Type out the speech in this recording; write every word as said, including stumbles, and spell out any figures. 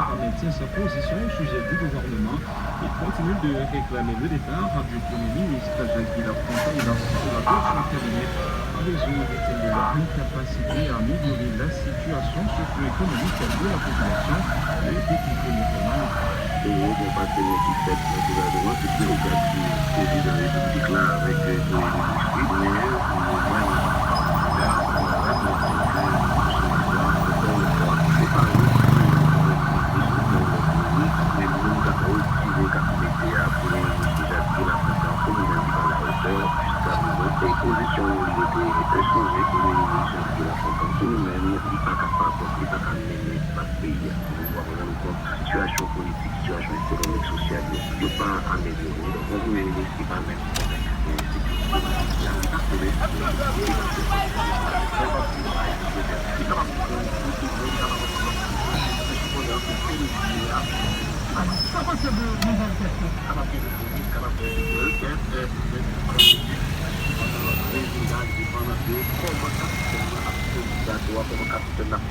Maintien sa pozisyon o sijè di gouvènman e kontinye de reklame le depar du Premye Minis Jacques Guy Lafontant e de sila dòt kabinè an rezon de tèl de la enkapasite a amelyore la sitiyasyon sosyo-ekonomik de la popilasyon e de Premye Minis. Pou yo, gen pa tèlman ki fèt nan gouvènman, se prerogativ prezidan repiblik la avèk premye minis li, men nou menm, Mesye Jacques Guy Lafontant, pou nou menm, li pa la otè. Jiska prezan, e pozisyon li yo te chanje pou Jacques Guy Lafontant. Pou nou menm, li pa kapab, li pa ka mennen bak peyi a. Nou ap rann nou kont sitiyasyon politik, sitiyasyon ekonomik, sosyal yo, yo pa amelyore. Donk, yon premye minis ki pa menm konpleksite, se ki politik la. Li pa konnen si li kapab pran yon desizyon, li kapab pran yon desizyon. Sa panse de nouvèl tèt yo? Kapab gen de polis, kapab gen de kèt, poutèt rezilta depann de kòman kapitèn nan ap polis gato a, kòman kapitèn nan ap